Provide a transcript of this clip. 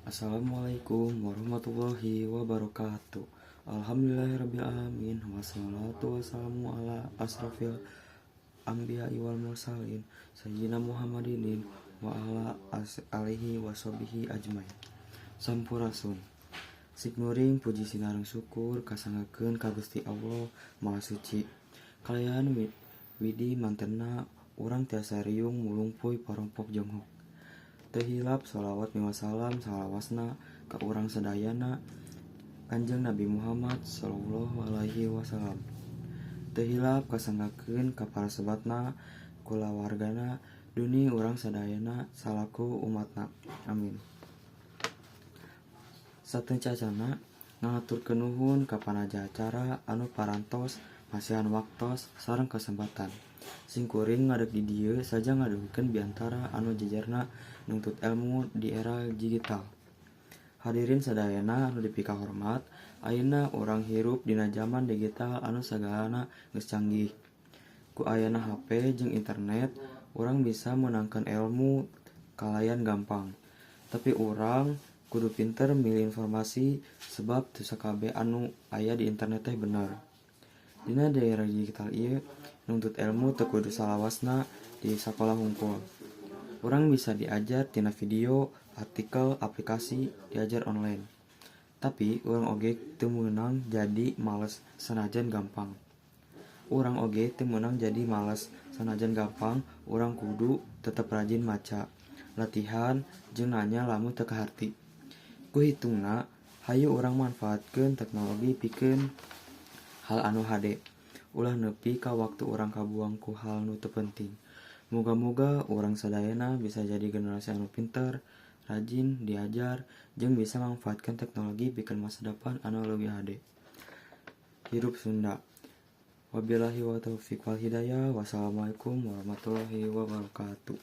Assalamualaikum warahmatullahi wabarakatuh. Alhamdulillahirabbil alamin, wassalatu wassalamu ala asrofil anbiya'i wal mursalin sayyidina Muhammadin wa ala alihi washabihi ajmain. Sampurasun. Simkuring puji sinareng syukur kasanggakeun ka Gusti Allah Maha Suci. Kalayan widi mantena urang tiasa riung mulungpuy parompok jonghok. Teu hilap sholawat miwah salam salawasna ka urang sadayana, Kanjeng Nabi Muhammad sallallahu alaihi wasallam. Teu hilap kasanggakeun ka para sahabatna, kulawargana, duni urang sadayana salaku umatna. Amin. Sateuacanna ngahaturkeun nuhun ka panaja acara anu parantos masihan waktos sareng kasempatan simkuring ngadeg di dieu sajang ngadugikeun biantara anu jejerna nungtut elmu di era digital. Hadirin sadayana anu dipikahormat, ayeuna urang hirup dina jaman digital anu sagalana geus canggih. Ku ayana HP jeung internet, urang bisa meunangkeun elmu kalayan gampang. Tapi urang kudu pinter milih informasi sebab teu sakabeh anu aya di internet teh bener. Dina era digital ieu, nungtut elmu teu kudu salawasna di sakola hungkul. Urang bisa diajar tina video, artikel, aplikasi diajar online. Tapi urang oge teu meunang jadi males sanajan gampang. Urang oge teu meunang jadi males sanajan gampang, urang kudu tetep rajin maca, latihan, jeung nanya lamun teu kaharti. Ku hitungna, hayu urang manfaatkeun teknologi pikeun hal anu hade. Ulah nepi ka waktu urang kabuang ku hal nu teu penting. Muga-muga urang sadayana bisa jadi generasi anu pinter, rajin diajar, jeung bisa mangfaatkeun teknologi pikeun masa depan anu leuwih hade. Hirup Sunda. Wabillahi wa taufiq wal hidayah. Wassalamualaikum warahmatullahi wabarakatuh.